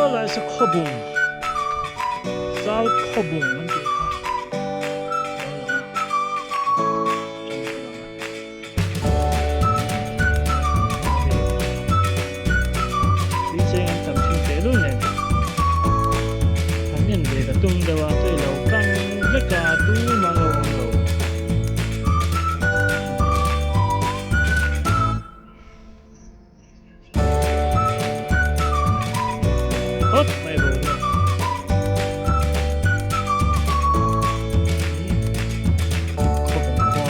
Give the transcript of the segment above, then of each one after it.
Lai sa khawbung South khawbung an tih kha a lo lang a Tui cheng an tam thin teh lul nen an en ve ka tum deuh a chuai lo kang vek a tumah an lo awm lo. Hawt mai boruak. Khawbung khua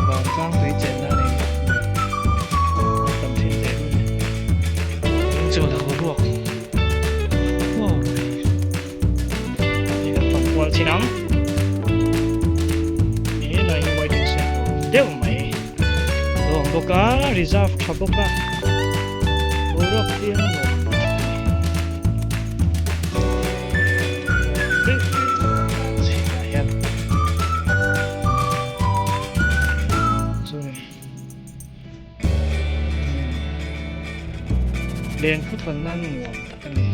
vantlang tui chenna a nei an tam thin teh hun chu lo boruak wow hei kan fang kual chin ang he lai hi waiting shed deuh mai lo awm bawk a reserve tha bawk a boruak thiang a nuam Len khu thawn nan nuam tak a ni.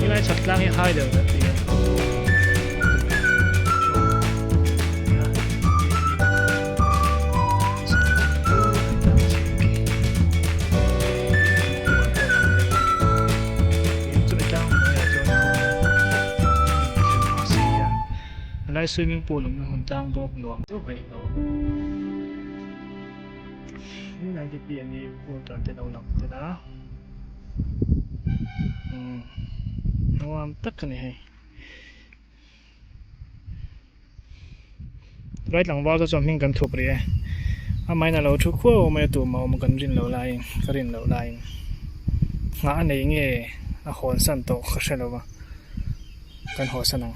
Helai chhak tlang hi hai deuh kan ti a. Helai swimming pool awmna hmun tlang bawk nuam deuh mai a awm. Helai te piah hi water te lo lang tel a nuam tak a ni hei. Tlai tlangval te chuan hming kan thup rih e. Amahin a lo thu khuau mai a tumah awm kan rin loh laiin ka rin loh laiin nghah a nei nge a hawn san tawh ka hre lo va kan haw san ang.